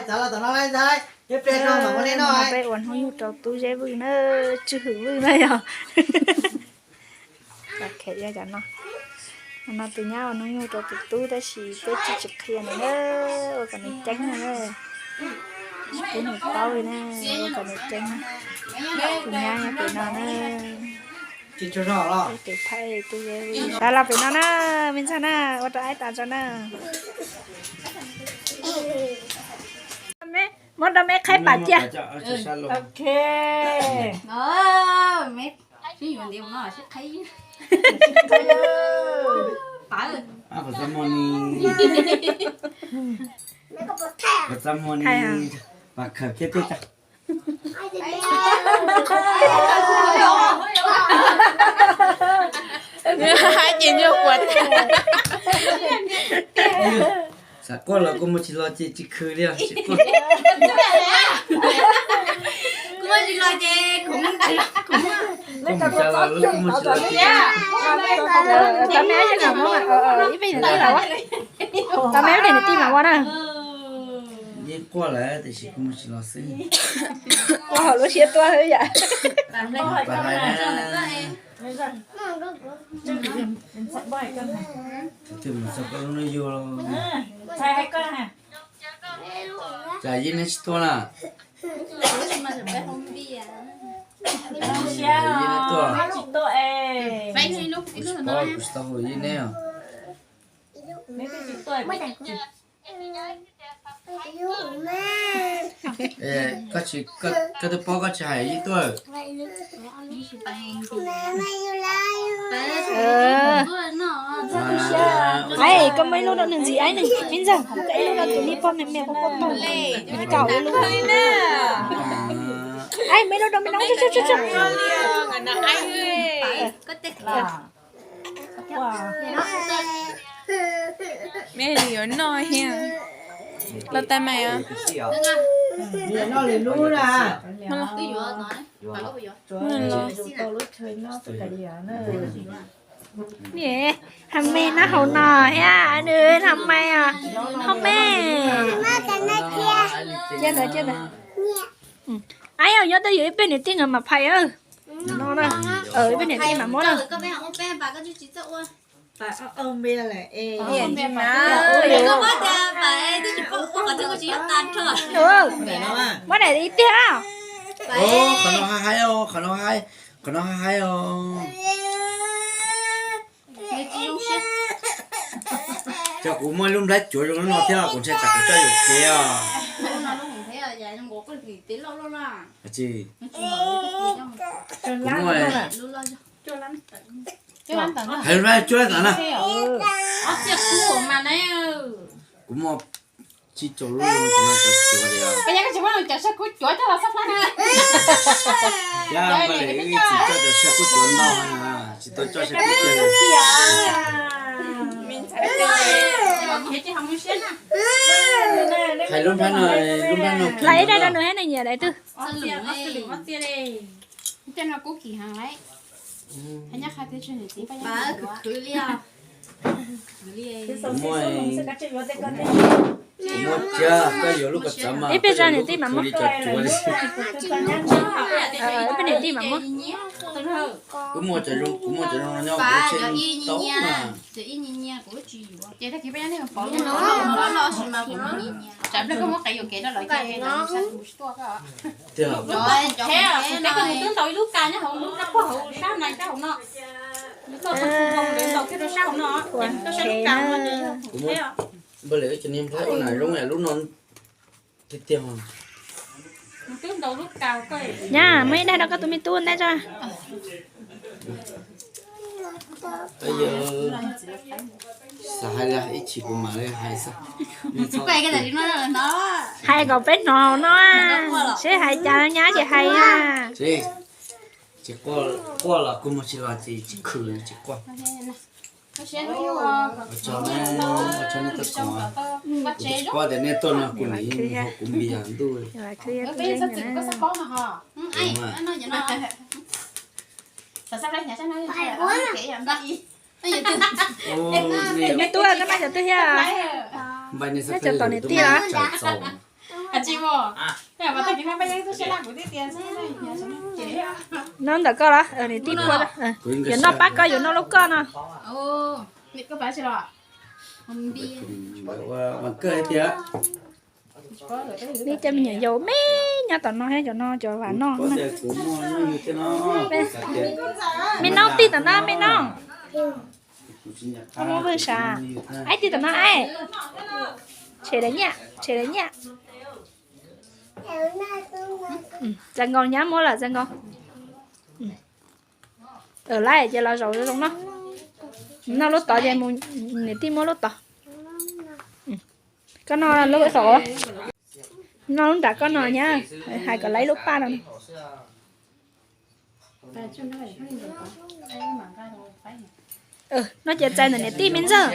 Peb ua hnub nyoog rau tub Zeb Vwj na, Tswj Hwm Vwj na yog. Cov khev cov no, no tus nyab ua hnub nyoog rau tus tub tab sis peb tsis tsis qhia nws na, ua kom nws ceeb na, tsis pub nws paub li na, ua kom nws ceeb na. Tus nyab nyob pem no na. Peb tus thaij tub Zeb Vwj. Los pem no na, me ntxhais na, ua rau aib tas tso na. Muab rau me qhaib pam cia. Ok. Ces nyuag quav tag. Xav quaj los kuv mus tsis los ces tsis khwv li os, tsis quaj. Kuv mus tsis los ces kuv mus tsis los, kuv mus tsis los ces tsis quaj. Tau me ab yeej mam ua, ib pliag niam tij los ua. Tau me ab pliag niam tij mam ua na. Yeej quaj lawm tiam sis kuv mus tsis los xwb. Quaj hauv lub siab tuaj xwb yam. Tus twg mus txog koj lub hnub yug los, cas yeej neb tsis tuaj na? Yeej neb tuaj, kuv tsis paub, kuv tsis tau hu yeej neb os. Koj twb paub koj tsis hais yeej tuaj. Aib, koj muaj ib lub rau nws ntxiv, aib, nws me ntxawg, koj ib lub rau tus me pog me me quaj quaj tuag, nws kaum ib lub. Aib, muaj ib lub rau me no, tso tso tso. Me yuav noj thiab. Los tais mais os. Niam, hais me noj hauv no thiab, nws hais me os, hauv me. Cia ntawd, cia ntawd. Aib, nyob twj ywm ib pliag niam tij nkawd mam phais. No na, ib pliag niam tij mam muab na. Muab daim ib tiag. Qhov no haib, qhov no haib, qhov no haib os. Cas kuv muaj lub nplhaib cuav zoo li no thiab, kuv ntshai tsam kuv coj yuam kev os. Kuv muaj, hais lub nplhaib cuab tawm na. Kuv muaj tsib caug lub zoo li no, kuv tsis muaj li os. Yog npaj li wb tsis coj cov sab kub cuav no, tsis tau coj sab kub cuav. Hais lub nplhaib no, lub nplhaib no. Lais ib daim rau nws thiab nws nyiam daim twg. Muaj, muaj tiag, koj yuav lub koj txav mas, ib pliag niam tij mam muab. Ib pliag niam tij mam muab. Kuv muaj cov zoo, kuv muaj cov zoo nyob kuv tseg tau mas. Tiag. Kuv muaj, npaj li wb cov niag nplhaib ua nas zoo lub no tiag tiag. Nyab, muab ib daim rau koj tus me tub ntej tso. Xav hais li ib chim kuv mam li hais xwb. Hais kom peb hnov no, seb hais cas nyab ces hais na. Tsis quaj los kuv muaj tsis los ces tsis khwv tsis quaj. Ua tsaug, ua tsaug nej tuaj koom, kuv tsis paub tias nej tuaj no kuv nim mus hauv kuv npias ntuj. Tus me tub, koj noj cov twg thiab? Noj cov tom niam tij los? Noj ntawm koj los, niam tij pua, yuav noj pab koj, yuav noj lub koj no. Neb cov me nyuam yaus me nyob tom no thiab, cov no cov vam noj na. Me noob tij tom no, me noob. Koj muab vwj sav. Aib tij tom no, aib. Tshem daim nyiaj, tshem daim nyiaj. Txais nkaus, nyab muab lawm, txais nkaus. Lawm ces los zaum zoo no. Noj lub tod ces mus, niam tij muab lub tod. Koj noj lub tod, noj lub nram koj no nyab, hais kom lawv ib lub paj no. No ces txais ntawm niam tij me ntxawg.